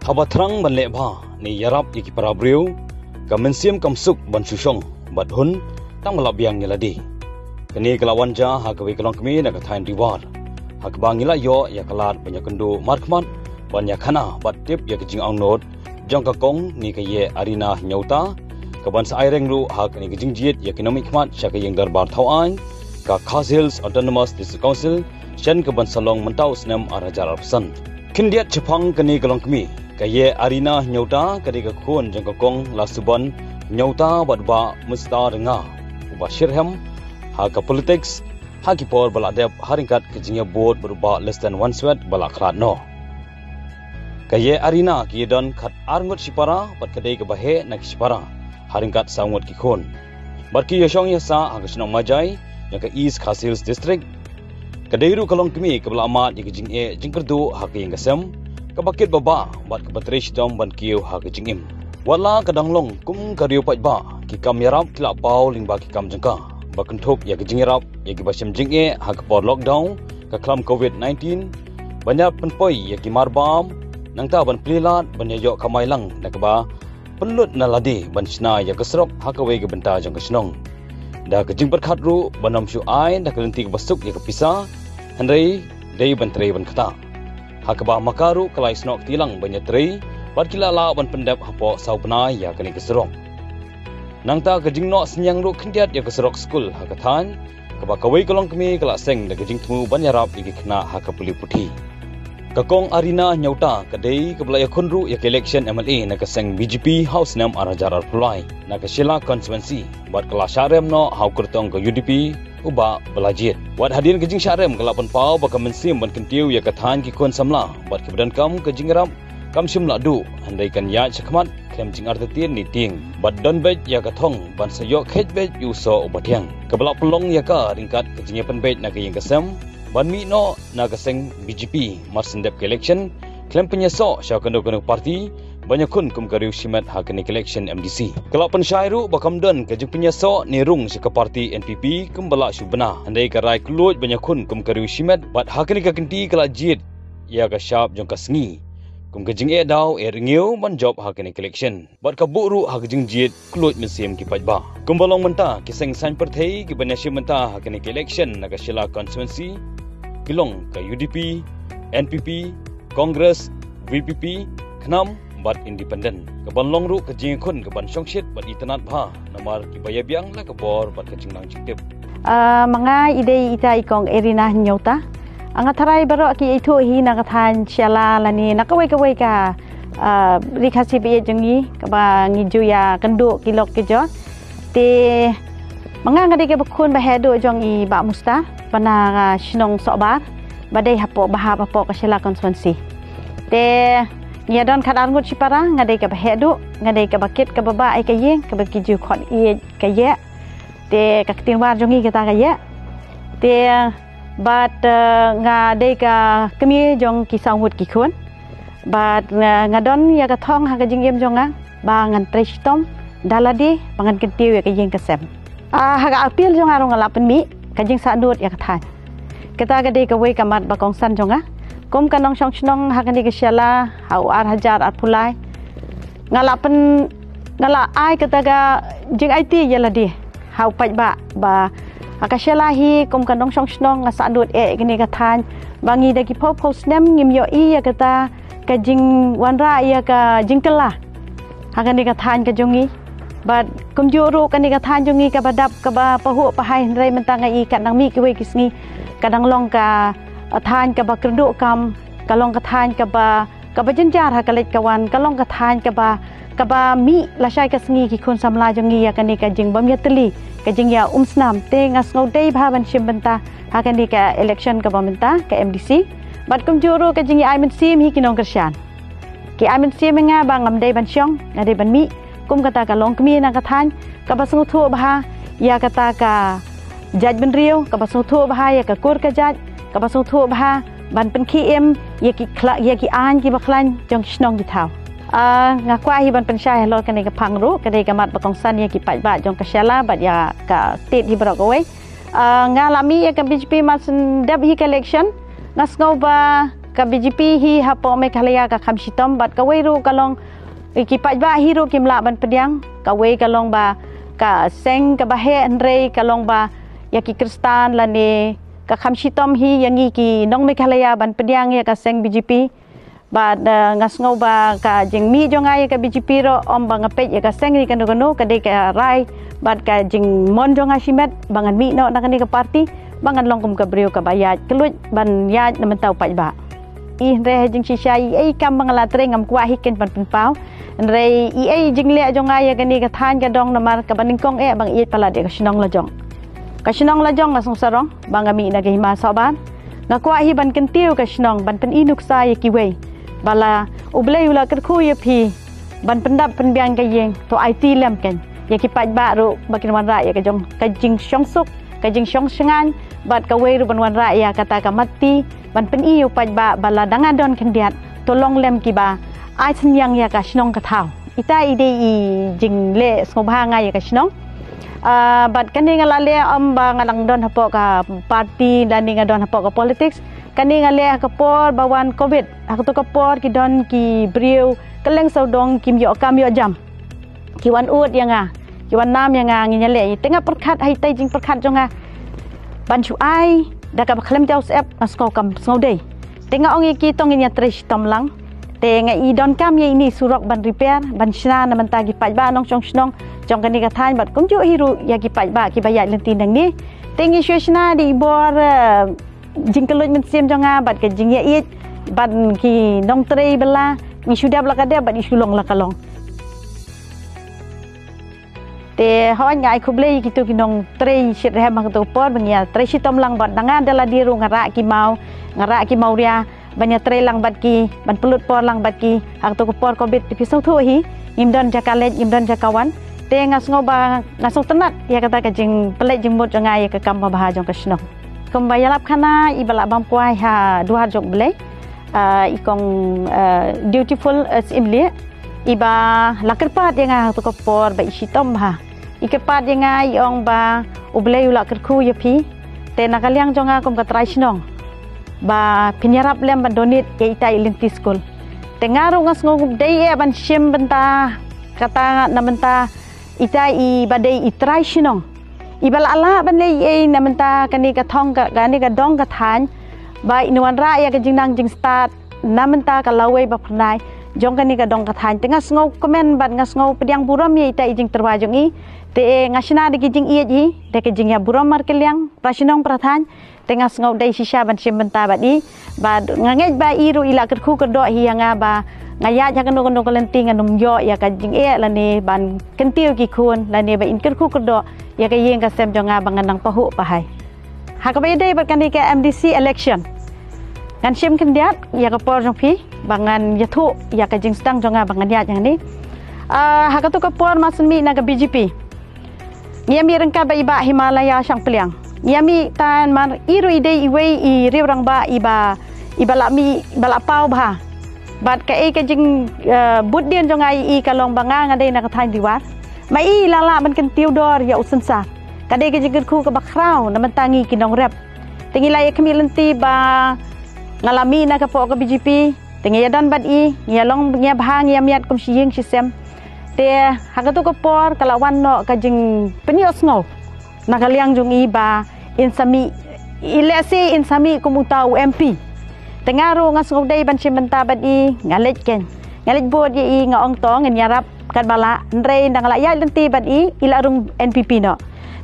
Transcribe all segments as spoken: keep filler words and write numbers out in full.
Haba thrang ban leh bha ne ïarap ïa ki para briew, ka mynsiem kam suk ban shu shong bad hun tang ba la biang ïa lade. Kane ka la wan jia ha kawei ka longkmie na ka thaiñ Riwar, ha kaba ngi la ïoh ïa ka lad ban ïakynduh markhmat ban ïakhana bad tip ïa ka jingangnud jong ka kong ne ka Ïeh Arina Hynñiewta, kaban sa ai reng ruh ha kane ka jingjied ïa ki nongmihkhmat sha ka ïing dorbar thawaiñ ka Khasi Hills Autonomous District Council, shen kaban sa long mynta u snem ar hajar arphew san. Khyndiat shaphang kane ka longkmie, ka Ïeh Arina Hynñiewta ka dei ka khun jong ka kong Lasuban Hynñiewta bad Bah Mustar Nga, uba shyrhem ha ka politics ha ki por ba la dep ha ryngkat ka jingïabud bad u Bah Lester Wanswet ba la khlad noh. Ka Ïeh Arina ki ïadon khat ar ngut shipara bad ka dei kaba heh na ki shipara ha ryngkat saw ngut ki khun. Bad ki ïashong ïasah ha ka shnong Majai jong ka East Khasi Hills District. Ka dei ruh ka longkmie kaba la mad ïa ka jingeh jingkyrduh ha ka ïing ka sem, kaba kit ba bah bad kaba trei shitom ban kiew ha ka jingim. Wat la ka dang long kum ka riew paidbah, ki kam ïarap ki la paw lyngba ki kam jong ka ba kynthup ïa ka jingïarap ïa kiba shem jingeh ha ka por lockdown ka khlam covid nineteen, ban ïa pynpoi ïa ki marbam, nangta ban plie lad ban ïa ïoh kamai lang na kaba pynlut na lade ban shna ïa ka surok ha kawei ka bynta jong ka shnong. Da ka jingpyrkhat ruh ban ym shu ai da ka lynti kaba suk ïa ka pisa, hynrei dei ban trei ban ktah. Ha kaba ma ka ruh ka la ïasnoh kti lang ban ïatrei bad ki la lah ban pyndep hapoh saw bnai ïa kane ka surok. Nangta ka jingnoh synñiang ruh khyndiat ïa ka surok skul ha ka thaiñ, kaba kawei ka longkmie ka la seng da ka jingthmu ban ïarap ïa ki khynnah ha ka pule puthi. Ka kong Arina Hynñiewta ka dei kaba la ïakhun ruh ïa ka election M L A na ka seng B J P ha u snem ar hajar arphew lai na ka Shella constituency bad ka la shah rem noh ha u kyrtong ka U D P u Bah Balajied. Wat hadien ka jingshah rem ka la pynpaw ba ka mynsiem ban kyntiew ïa ka thaiñ, ki khun samla bad kiba donkam ka jingïarap kam shym la duh, hynrei kan ïaid shakhmat khlem jingartatien ne tieng bad don beit ïa ka thong ban sa ïoh kheit beit ïa u soh uba thiang. Kaba la pynlong ïa ka ryngkat ka jingïapynbeit na ka ïing ka sem ban mih noh na ka seng B J P mar shen dep ka election, khlem pynïasoh sha kano kano ka party ban ïakhun kum ka riew shimet ha kane ka election M D C. Ka la pynshai ruh ba kam don ka jingpynïasoh ne rung sha ka party N P P kumba la shu bna, hynrei ka rai kylluid ban ïakhun kum ka riew shimet bad ha kane ka kynti ka la jied ïa ka shap jong ka sngi kum ka jingeh daw eh rngiew ban jop ha kane ka election. Bad ka buh ruh ha ka jingjied kylluid mynsiem ki paidbah. Kumba long mynta, ki seng saiñ pyrthei kiban ïashim bynta ha kane ka election na ka Shella constituency ki long ka U D P, N P P, Congress, V P P, KHNAM bad Independent. Kaban long ruh ka jingïakhun kaban shongshit bad itynnad bha namar kiba ïabiang la ka bor bad ka jingnang jingtip. Ah, ma nga i dei ita i kong Arina Hynñiewta. Ah, nga tharai baroh ki ithuh hi na ka thaiñ Shella lane na kawei kawei ka, ah, ri Khasi ba ïeit jong ngi kaba ngi ju ïakynduh ki lok ki jor. Te ma nga nga dei kaba khun ba heh duh jong i Bah Mustar ba na, ah, shnong Sohbar ba dei hapoh, ba hap hapoh ka Shella constituency. Te ngi ïadon khat ar ngut shipara, nga dei kaba heh duh, nga dei kaba kit kaba bah ïa ka ïing, kaba ki ju khot ïeit ka Ïeh. Te ka ktien War jong ngi kata ka Ïeh. Te bad, eh, nga dei ka kmie jong ki saw ngut ki khun. Bad, eh, nga don ïa ka thong ha ka jingim jong nga ba ngan trei shitom da lade ba ngan kyntiew ïa ka ïing ka sem. Ah, ha ka appeal jong nga ruh nga la pynmih ka jingsahnud ïa ka thaiñ. Kata ka dei kawei ka mat ba kongsan jong nga kum ka nongshong shnong ha kane ka Shella ha u ar hajar arphew lai. Nga la pyn, nga la ai kata ka jingaiti ïa lade ha u paidbah ba ha ka Shella hi kum ka nongshong shnong nga sahnud eh ïa kane ka thaiñ ba ngi da ki phew phew snem ngim ïohi ïa kata ka jingwanrah ïa ka jingkylla ha kane ka thaiñ ka jong ngi. Bad kumjuh ruh kane ka thaiñ jong ngi kaba dap kaba pahuh pahai, hynrei mynta nga i ka dang mih kiwei ki sngi ka dang long ka thaiñ kaba kyrduh kam, ka long ka thaiñ kaba kaba jynjar ha ka leit ka wan, ka long ka thaiñ kaba, kaba mih lashai ka sngi ki khun samla jong ngi ïa kane ka jingbym ïatylli, ka jingïaumsnam. Te nga sngew dei bha ban shim bynta ha kane ka election kaba mynta ka M D C. Bad kumjuh ruh ka jingïa ai mynsiem hi ki nongkyrshan. Ki ai mynsiem ïa nga ba ngam dei ban shong, nga dei ban mih kum kata ka longkmie na ka thaiñ kaba sngewthuh bha ïa kata ka jaitbynriew, kaba sngewthuh bha ïa ka kur ka jait, kaba sngewthuh bha ban pynkhie im ïa ki khla-, ïa ki aiñ kiba khlaiñ jong ki shnong ki thaw. Ah, nga kwah hi ban pynshai halor kane ka phang ruh, ka dei ka mat ba kongsan ïa ki paidbah jong ka Shella bad ïa ka state hi baroh kawei. Ah, nga la mih ïa ka B J P mar shen dep hi ka election, nga sngew ba ka B J P hi hapoh Meghalaya ka kham shitom, bad kawei ruh ka long, eh, ki paidbah hi ruh kim lah ban pdiang, kawei ka long ba ka seng kaba heh, hynrei ka long ba ïa ki Khristan lane ka kham shitom hi ïa ngi ki nong Meghalaya ban pdiang ïa ka seng B J P. Bad, eh, nga sngew ba ka jingmih jong nga ïa ka B J P ruh, ym ba nga peit ïa ka seng ne kano kano, ka dei ka rai bad ka jingmon jong nga shimet ba ngan mih noh na kane ka party, ba ngan long kum ka briew kaba ïaid kylluid ban ïaid na bynta u paidbah. Hynrei ha jingshisha, ei ei kam ba nga la trei ngam kwah hi keiñ ban pynpaw. Hynrei ei ei jingleh jong nga ïa kane ka thaiñ ka dong namar kaba nyngkong eh ba nga ïeit palat ïa ka shnong la jong. Ka shnong la jong nga sngewsarong ba nga mih na ka hima Sohbar. Nga kwah hi ban kyntiew ka shnong, ban pyni nuksa ïa kiwei ba la U Blei u la kyrkhu ïa phi ban pyndap pynbiang ka ïing, to aiti lem keiñ ïa ki paidbah ruh ba kin wanrah ïa ka jong ka jingshongsuk, ka jingshongshngaiñ, bad kawei ruh ban wanrah ïa kata ka matti ban pyni ïa u paidbah ba lada nga don khyndiat, to long lem kiba ai synñiang ïa ka shnong ka thaw. Ita i dei i jingleh sngewbha nga ïa ka shnong. Ah, bad kane nga la leh ym ba nga dang don hapoh ka party lane nga don hapoh ka politics. Kane nga leh ha ka por ba wan covid. Ha kato ka por ki don ki briew kylleng sawdong kim ïoh kam ïoh jam. Ki wan ud ïa nga, ki wan nam ïa nga, ngin ïaleh. Te nga pyrkhat ha ita i jingpyrkhat jong nga ban shu ai da kaba khlem jaw syep, nga sngew kam sngew dei. Te nga ong ïa ki, to ngin ïatrei shitom lang. Te nga i donkam ïa ine i surok ban repair, ban shna na bynta ki paidbah nongshong shnong jong kane ka thaiñ bad kumjuh hi ruh ïa ki paidbah kiba ïaid lynti nangne. Te ngi shu shna da i bor, eh, jingkylluid mynsiem jong nga bad ka jingïaieit bad ki nongtrei bylla, ngi shu dep la ka dep bad ngi shu long la ka long. Te hooid, nga ai khublei ïa kito ki nongtrei shitrhem ha kato ka por ba ngi ïatrei shitom lang bad na nga da lade ruh nga rah ki maw, nga rah ki mawria ban ïatrei lang bad ki, ban pynlut por lang bad ki ha kato ka por covid. Te phi sngewthuh hi, ngim don jaka leit, ngim don jaka wan. Te nga sngew ba nga sngewtynnat ïa kata ka jingpynleit jingmut jong nga ïa ka kam babha jong ka shnong. Kumba ïalap khana iba la bam kwai ha duwar jong U Blei, ah, i kong, ah, Dutiful, ah, Syiemlieh, iba la kyrpad ïa nga ha kato ka por ba i shitom bha. I kyrpad ïa nga, i ong ba U Blei u la kyrkhu ïa phi. Te na ka liang jong nga kum ka trai shnong, ba phin ïarap lem ban donate ïa ita i lynti skul. Te nga ruh nga sngew dei eh ban shim bynta, kata na bynta ita iba dei i trai shnong, iba la lah ban leh ei ei na bynta kane ka thong ka, kane ka dong ka thaiñ, ba in wanrah ïa ka jingnang jingstad na bynta ka lawei ba phyrnai jong kane ka dong ka thaiñ. Te nga sngewkmen bad nga sngewpdiang burom ïa ita i jingtyrwa jong i. Te nga shna da ki jingïeit hi, da ka jingïaburom markylliang para shnong para thaiñ. Te nga sngew dei shisha ban shim bynta bad i. Bad nga ngeit ba i ruh i la kyrkhu kyrdoh hi ïa nga ba nga ïaid ha kano kano ka lynti ngan ym ïoh ïa ka jingeh lane ban kyntiew ki khun lane ba in kyrkhu kyrdoh ïa ka ïing ka sem jong nga ba ngan nang pahuh pahai. Ha kaba ïadei bad kane ka M D C election, ngan shim khyndiat ïa ka por jong phi ba ngan ïathuh ïa ka jingsdang jong nga ba ngan ïaid hangne. Ah, ha kato ka por mar shen mih na ka B J P, ngi ïa mih ryngkat bad i Bah Himalaya Shangpliang. Ngi ïa mih tang namar i ruh i dei iwei i riew rangbah iba, iba la mih, iba la paw bha. Bad kaei ka jing, eh, bud dien jong nga ïa i ka long ba nga nga dei na ka thaiñ Riwar. Ma i la lah ban kyntiew dor ïa u synsar. Ka dei ka jingkyrkhu kaba khraw na bynta ngi ki nongrep. Te ngi la ïa khmih lynti ba nga la mih na ka poh ka B J P. Te ngi ïa don bad i, ngi ïa long, ngi ïa bha, ngi ïa miat kum shi ïing shi sem. Te ha kato ka por ka la wan noh ka jingpynïohsngew na ka liang jong i ba in sa mih, i lehse in sa mih kum uta u M P. Te nga ruh nga sngew dei ban shim bynta bad i, nga leit keiñ. Nga leit bud ïa i, nga ong to ngin ïarap katba lah, hynrei ynda nga la ïaid lynti bad i, i la rung N P P noh.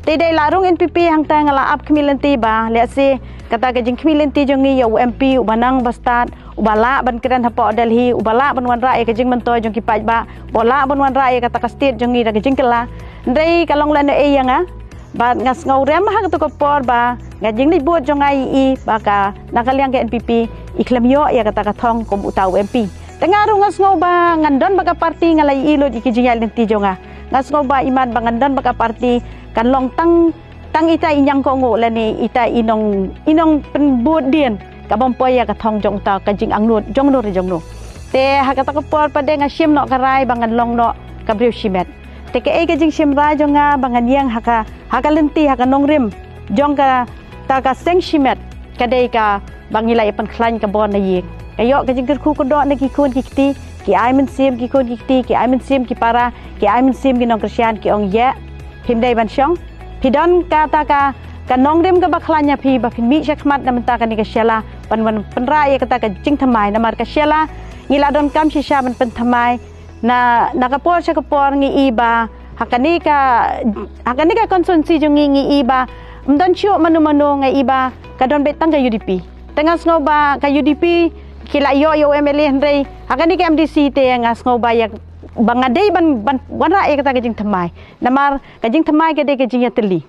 Te da i la rung N P P hangta nga la ap khmih lynti ba lehse kata ka jingkhmih lynti jong ngi ïa u M P uba nang ba stad, uba lah ban kren hapoh Delhi, uba lah ban wanrah ïa ka jingmyntoi jong ki paidbah, uba lah ban wanrah ïa kata ka state jong ngi da ka jingkylla. Hynrei ka long lehnohei ïa nga. Bad nga sngewrem ha kato ka por ba nga, jingleit bud jong nga ïa i ba ka, na ka liang ka N P P i khlem ïoh ïa kata ka thong kum uta u M P. Te nga ruh nga sngew ba ngan don bad ka party, nga la ïohi lut ïa ki jingïaid lynti jong nga. Nga sngew ba imat ba ngan don bad ka party kan long tang, tang ita i ñiangkohnguh lane ita i nong, i nongpynbud dien kabym poi ïa ka thong jong uta, ka jingangnud jongno re jongno. Te ha kata ka por pat de nga shim noh ka rai ba ngan long noh ka briew shimet. Te kaei ka jingshim rai jong nga ba ngan ïeng ha ka, ha ka lynti, ha ka nongrim jong kata ka seng shimet, ka dei kaba ngi la ïa pynkhlaiñ ka bor na ïing. Ka ïoh ka jingkyrkhu kyrdoh na ki khun ki kti, ki ai mynsiem ki khun ki kti, ki ai mynsiem ki para, ki ai mynsiem ki nongkyrshan, ki ong ïa, phim dei ban shong. Phi don kata ka, ka nongrim kaba khlaiñ ïa phi ba phin mih shakhmat na bynta kane ka shela, ban wan pynrah ïa kata ka jingthymmai, namar ka shela ngi la donkam shisha ban pynthymmai na, na ka por sha ka por ngi i ba ha kane ka, ha kane ka constituency jong ngi ngi i ba ym don shuh mano mano, ngi i ba ka don beit tang ka U D P. Te nga sngew ba ka U D P ki la ïoh ïa u M L A, hynrei ha kane ka M D C te nga sngew ba ïa, ba nga dei ban, ban wanrah ïa kata ka jingthymmai. Namar ka jingthymmai ka dei ka jingïatylli.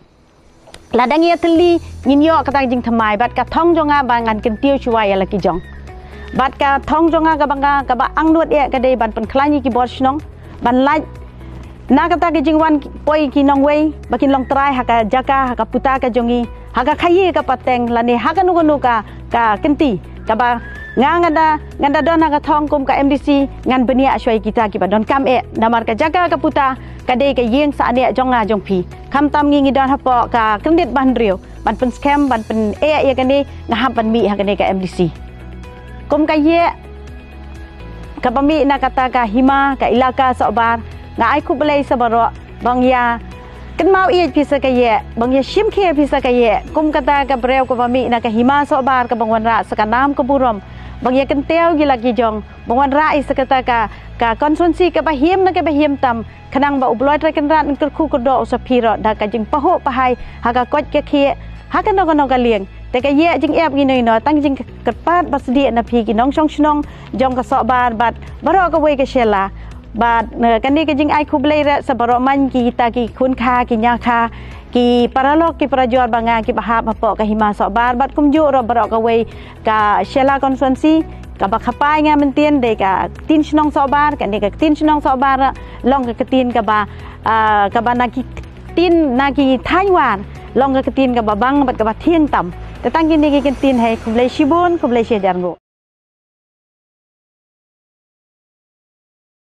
Lada ngi ïatylli, ngin ïoh kata ka jingthymmai, bad ka thong jong nga ba ngan kyntiew shuwa ïa la ki jong. Bad ka thong jong nga kaba nga, kaba angnud eh ka dei ban pynkhlaiñ ïa ki bor shnong, ban lait na kata ka jingwan poi ki nongwei ba kin long trai ha ka jaka, ha ka puta ka jong ngi, ha ka khaïi ka pateng, lane ha kano kano ka, ka kynti kaba nga, ngan da, ngan da don ha ka thong kum ka M D C, ngan bniah shuwa ïa kita kiba donkam eh, namar ka jaka ka puta ka dei ka ïing sah neh jong nga jong phi. Khamtam ngi ngi don hapoh ka khyndit ba hynriew ban pynskhem, ban pyneh ïa kane, nga hap ban mih ha kane ka M D C. Kum ka ïeh kaba mih na kata ka hima, ka ilaka Sohbar, nga ai khublei sa baroh, ba ngi ïa kynmaw ïeit phi sa ka ïeh, ba ngi ïa shim khie phi sa ka ïeh, kum kata ka briew kaba mih na ka hima Sohbar, kaba wanrah sa ka nam ka burom, ba ngi ïa kyntiew ïa la ki jong, ba wanrah ïa sa kata ka, ka constituency kaba him na kaba him tam, khnang ba U Blei Trai Kynrad un kyrkhu kyrdoh u sa pyrshah da ka jingpahuh pahai ha ka koit ka khiah, ha kano kano ka liang. Te ka ïeh jingïap ngi noh ïa noh, tang jingkyrpad ba sdie na phi ki nongshong shnong jong ka Sohbar bad baroh kawei ka shela. Bad, eh, kane ka jingai khublei ruh sa baroh man kita ki khun kha, ki ñia kha, ki paralok, ki parajor ba nga, kiba hap hapoh ka hima Sohbar, bad kumjuh ruh baroh kawei ka shela constituency, kaba khapai nga mynta dei ka ktien shnong Sohbar, kane ka ktien shnong Sohbar ruh long ka ktien kaba, ah, kaba na ki ktien, na ki thaiñ War, long ka ktien kaba bang bad kaba thiang tam. Te tang kine ki ktien hi, khublei shibun, khublei shihajar nguh.